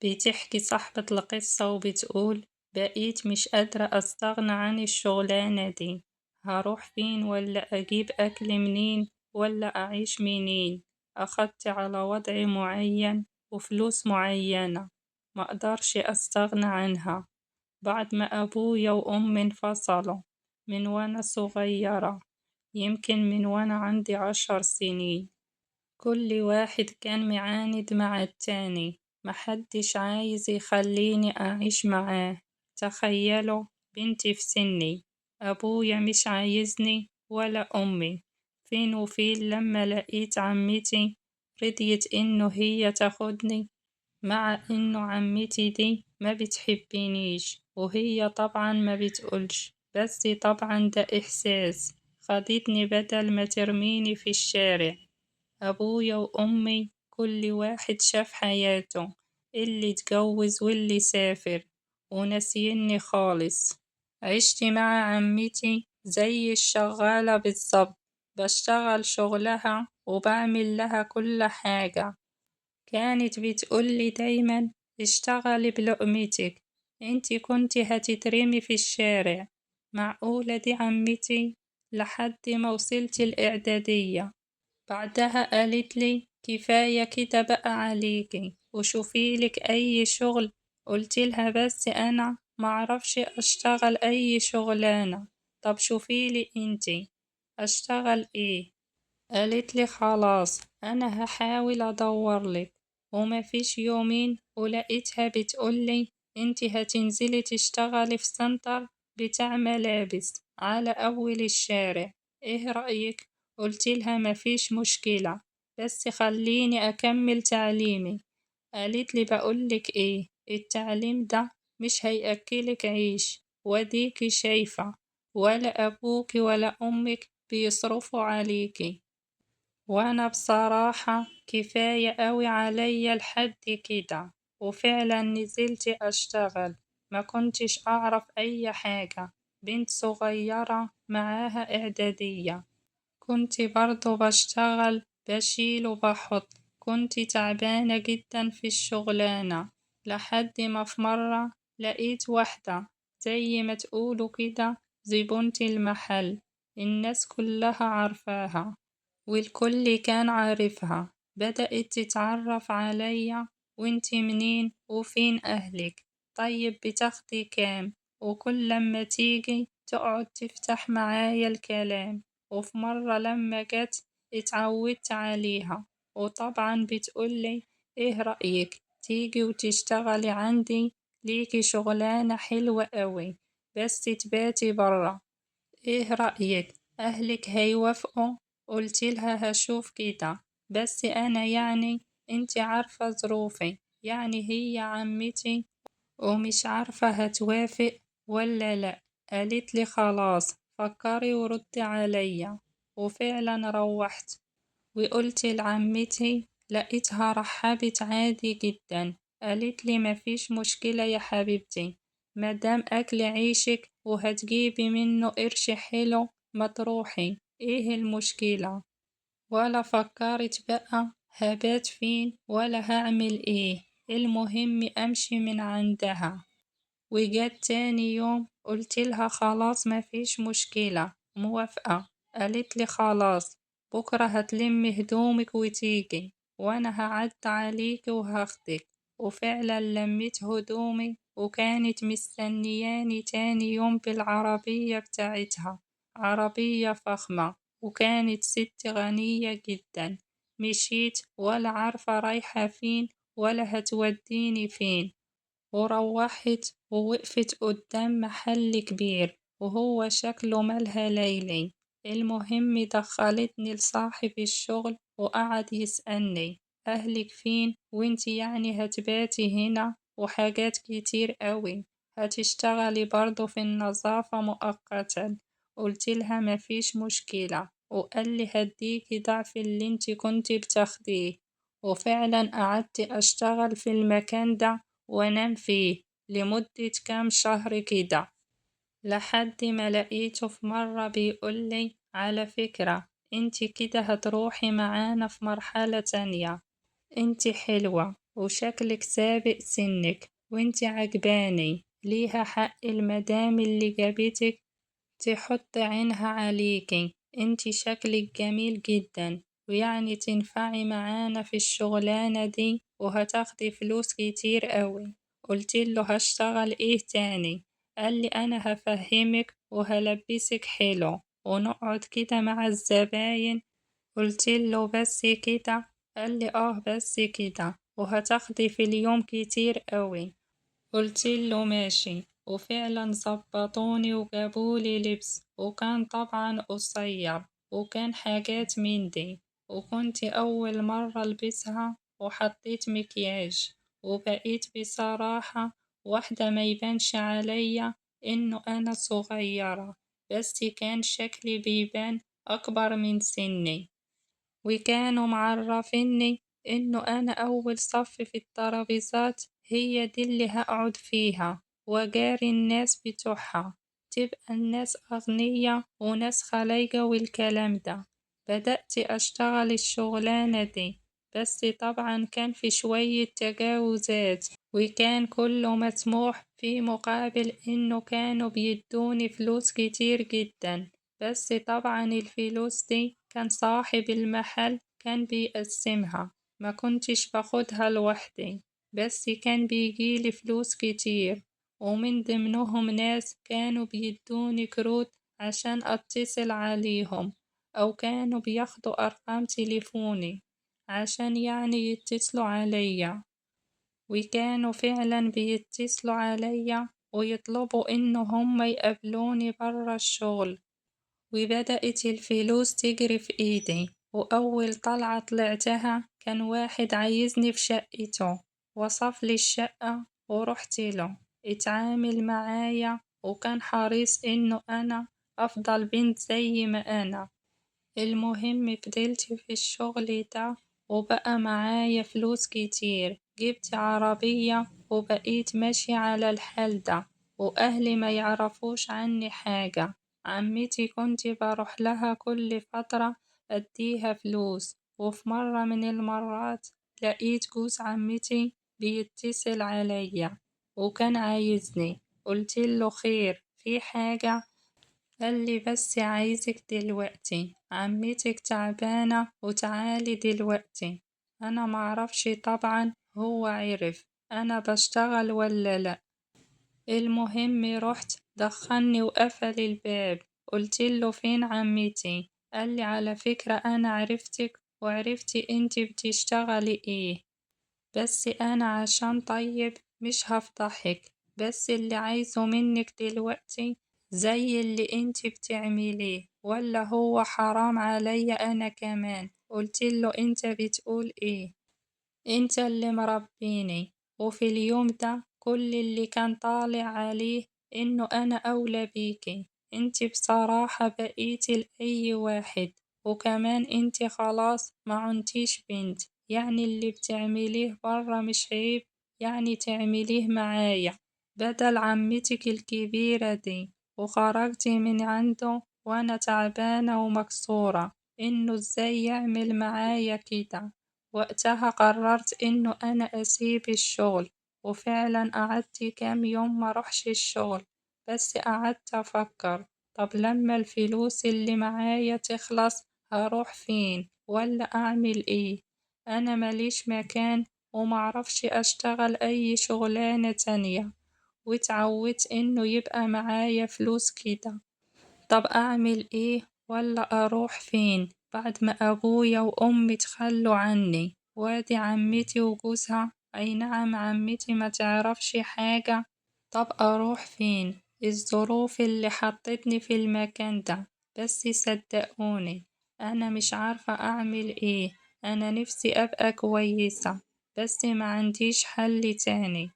بتحكي صاحبة القصة وبتقول: بقيت مش قادرة أستغنى عن الشغلانة دي، هروح فين ولا أجيب أكل منين ولا أعيش منين؟ أخدت على وضع معين وفلوس معينة مقدرش أستغنى عنها. بعد ما أبويا وأمي انفصلوا من وأنا صغيرة، يمكن من وأنا عندي 10 سنين، كل واحد كان معاند مع التاني، محدش عايز يخليني أعيش معاه. تخيلوا بنتي في سني، أبويا مش عايزني ولا أمي. فين وفين لما لقيت عمتي رضيت إنه هي تاخدني، مع إنه عمتي دي ما بتحبنيش، وهي طبعا ما بتقولش، بس طبعا ده إحساس. خدتني بدل ما ترميني في الشارع. أبويا وأمي كل واحد شاف حياته، اللي اتجوز واللي سافر، ونسيني خالص. عشت مع عمتي زي الشغالة بالظبط، بشتغل شغلها وبعمل لها كل حاجة. كانت بتقولي دايما: اشتغلي بلقمتك، انتي كنتي هتترمي في الشارع. معقولة دي عمتي؟ لحد ما وصلت الإعدادية. بعدها قالت لي: كفاية كده بقى عليكي، وشوفيلك أي شغل. قلت لها: بس أنا معرفش أشتغل أي شغلانة، طب شوفيلي انتي أشتغل إيه؟ قالت لي: خلاص أنا هحاول أدورلك. وما فيش يومين ولقيتها بتقولي: انتي هتنزلي تشتغلي في سنتر بتاع ملابس على أول الشارع، إيه رأيك؟ قلت لها: ما فيش مشكلة، بس خليني أكمل تعليمي. قالت لي: بقولك إيه، التعليم ده مش هيأكلك عيش، وديكي شايفة ولا أبوك ولا أمك بيصرفوا عليكي، وأنا بصراحة كفاية قوي عليا لحد كده. وفعلا نزلت أشتغل، ما كنتش أعرف أي حاجة، بنت صغيرة معاها إعدادية. كنت برضو بشتغل، بشيل وبحط، كنت تعبانة جدا في الشغلانة. لحد ما في مرة لقيت واحدة زي ما تقولوا كده زبونة المحل، الناس كلها عارفاها والكل كان عارفها. بدأت تتعرف عليا: وانتي منين وفين أهلك، طيب بتاخدي كام؟ وكل لما تيجي تقعد تفتح معايا الكلام. وفي مرة لما جت اتعودت عليها، وطبعا بتقولي: ايه رأيك تيجي وتشتغلي عندي، ليكي شغلانة حلوة قوي، بس تباتي برا، ايه رأيك، أهلك هيوافقوا؟ قلت لها: هشوف كده، بس أنا يعني انت عارفة ظروفي، يعني هي عمتي ومش عارفة هتوافق ولا لا. قالت لي: خلاص فكري وردي عليا. وفعلا روحت وقلت لعمتي، لقيتها رحبت عادي جدا، قالت لي: مفيش مشكلة يا حبيبتي، مادام أكل عيشك وهتجيبي منه قرش حلو ما تروحي، ايه المشكلة؟ ولا فكرت بقى هبات فين ولا هعمل ايه، المهم امشي من عندها. وجات تاني يوم قلت لها: خلاص مفيش مشكلة، موافقة. قالت لي: خلاص بكرة هتلمي هدومك وتيجي، وانا هعد عليك وهاخدك. وفعلا لميت هدومي، وكانت مستنياني تاني يوم بالعربية بتاعتها، عربية فخمة، وكانت ست غنية جدا. مشيت ولا عارفة رايحة فين ولا هتوديني فين، وروحت ووقفت قدام محل كبير وهو شكله مالها ليلي. المهم دخلتني لصاحب الشغل وقعد يسألني: أهلك فين، وانتي يعني هتباتي هنا، وحاجات كتير قوي، هتشتغلي برضو في النظافة مؤقتا؟ قلت لها: مفيش مشكلة. وقال لي: هديكي ضعف اللي انتي كنتي بتاخديه. وفعلا قعدت أشتغل في المكان ده وأنام فيه لمدة كام شهر كده، لحد ما لقيته في مرة بيقولي: على فكرة انتي كده هتروحي معانا في مرحلة تانية، انتي حلوة وشكلك سابق سنك وانت عجباني، ليها حق المدام اللي جابتك تحط عينها عليكي، انت شكلك جميل جدا ويعني تنفعي معانا في الشغلانة دي وهتاخدي فلوس كتير قوي. قلت له هشتغل ايه تاني؟ قال لي انا هفهمك وهلبسك حلو ونقعد كده مع الزباين. قلت له بس كده؟ قال لي اه بس كده، وهتاخدي في اليوم كتير قوي. قلت له ماشي. وفعلا ظبطوني وجابولي لبس، وكان طبعا قصير وكان حاجات من دي، وكنت أول مرة ألبسها وحطيت مكياج، وبقيت بصراحة واحدة ما يبانش عليا إنه أنا صغيرة، بس كان شكلي بيبان أكبر من سني. وكانوا معرفيني إنه أنا أول صف في الترابيزات هي دي اللي هقعد فيها وجاري الناس بتوعها، تبقى الناس أغنية وناس خلايجة والكلام ده. بدأت أشتغل الشغلانة دي، بس طبعا كان في شوية تجاوزات، وكان كله مسموح في مقابل إنه كانوا بيدوني فلوس كتير جدا. بس طبعا الفلوس دي كان صاحب المحل كان بيقسمها، ما كنتش باخدها لوحدي، بس كان بيجيلي فلوس كتير. ومن ضمنهم ناس كانوا بيدوني كروت عشان أتصل عليهم، أو كانوا بياخدوا أرقام تليفوني عشان يعني يتصلوا عليا، وكانوا فعلا بيتصلوا عليا ويطلبوا إنه هم يقابلوني برا الشغل. وبدأت الفلوس تجري في إيدي. وأول طلعة طلعتها كان واحد عايزني في شقته، وصف لي الشقة ورحت له، اتعامل معايا وكان حريص إنه أنا أفضل بنت زي ما أنا. المهم فضلت في الشغل ده وبقى معايا فلوس كتير، جبت عربية وبقيت ماشية على الحال ده، وأهلي ما يعرفوش عني حاجة. عمتي كنت بروح لها كل فترة أديها فلوس، وفي مرة من المرات لقيت جوز عمتي بيتصل عليا وكان عايزني. قلت له خير في حاجة؟ قال لي بس عايزك دلوقتي، عمتك تعبانة وتعالي دلوقتي. أنا معرفش طبعا هو عرف أنا بشتغل ولا لأ. المهم رحت دخلني وقفل الباب. قلت له فين عمتي؟ قال لي على فكرة أنا عرفتك وعرفتي انتي بتشتغلي ايه، بس أنا عشان طيب مش هفضحك، بس اللي عايزه منك دلوقتي زي اللي انتي بتعمليه، ولا هو حرام عليا أنا كمان. قلت له انت بتقول ايه؟ انت اللي مربيني. وفي اليوم ده كل اللي كان طالع عليه انه انا اولى بيكي، انت بصراحة بقيتي لأي واحد، وكمان انت خلاص ما عنتيش بنت، يعني اللي بتعمليه برا مش عيب يعني تعمليه معايا بدل عمتك الكبيرة دي. وخرجت من عنده وانا تعبانة ومكسورة انه ازاي يعمل معايا كده. وقتها قررت انه انا اسيب الشغل، وفعلا قعدت كام يوم ما روحش الشغل، بس قعدت افكر طب لما الفلوس اللي معايا تخلص هروح فين ولا اعمل ايه؟ انا ماليش مكان ومعرفش اشتغل اي شغلانة تانية، واتعودت انه يبقى معايا فلوس كده. طب اعمل ايه ولا اروح فين بعد ما ابويا وامي تخلوا عني؟ وادي عمتي وجوزها، اي نعم عمتي ما تعرفش حاجة، طب اروح فين؟ الظروف اللي حطتني في المكان ده، بس صدقوني انا مش عارفة اعمل ايه. انا نفسي ابقى كويسة بس ما عنديش حل تاني.